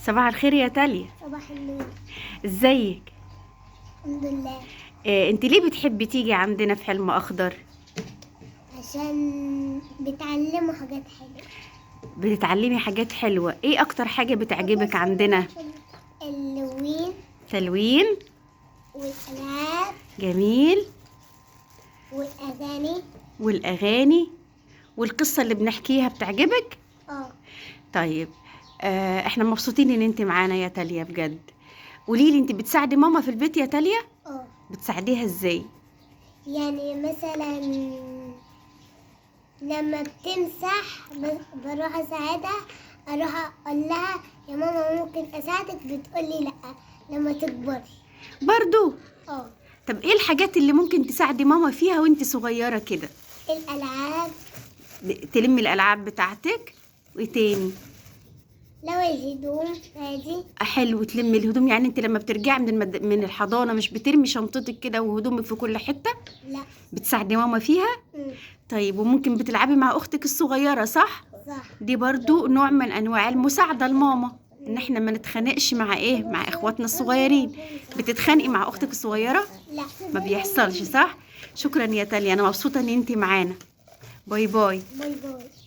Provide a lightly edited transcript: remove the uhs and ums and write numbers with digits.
صباح الخير يا تاليا. صباح النور. ازيك؟ الحمد لله. انت ليه بتحبي تيجي عندنا في حلم اخضر؟ عشان بتعلموا حاجات حلوة. بتتعلمي حاجات حلوة. ايه اكتر حاجة بتعجبك عندنا؟ اللوين. تلوين. والألعاب. جميل. والأغاني. والاغاني والقصة اللي بنحكيها بتعجبك؟ اه. طيب، احنا مبسوطين ان انت معانا يا تاليا بجد. قوليلي، انت بتساعدي ماما في البيت يا تاليا؟ اه. بتساعديها ازاي؟ يعني مثلا لما بتمسح بروح اساعدها، اروح اقول لها يا ماما ممكن اساعدك، بتقولي لا لما تكبري. برضو؟ اه. طب ايه الحاجات اللي ممكن تساعدي ماما فيها وانت صغيرة كده؟ الالعاب. تلمي الالعاب بتاعتك، وايه تاني؟ لو الهدوم عادي. حلو، تلمي الهدوم. يعني انت لما بترجعي من الحضانة مش بترمي شنطتك كده وهدومك في كل حتة؟ لا. بتساعدي ماما فيها؟ طيب، وممكن بتلعبي مع اختك الصغيرة، صح؟ صح. دي برضو نوع من انواع المساعدة لماما، ان احنا ما نتخانقش مع ايه، مع اخواتنا الصغيرين. بتتخانقي مع اختك الصغيرة؟ لا. ما بيحصلش، صح؟ شكرا يا تاليا، انا مبسوطة ان انت معانا. bye bye. bye bye.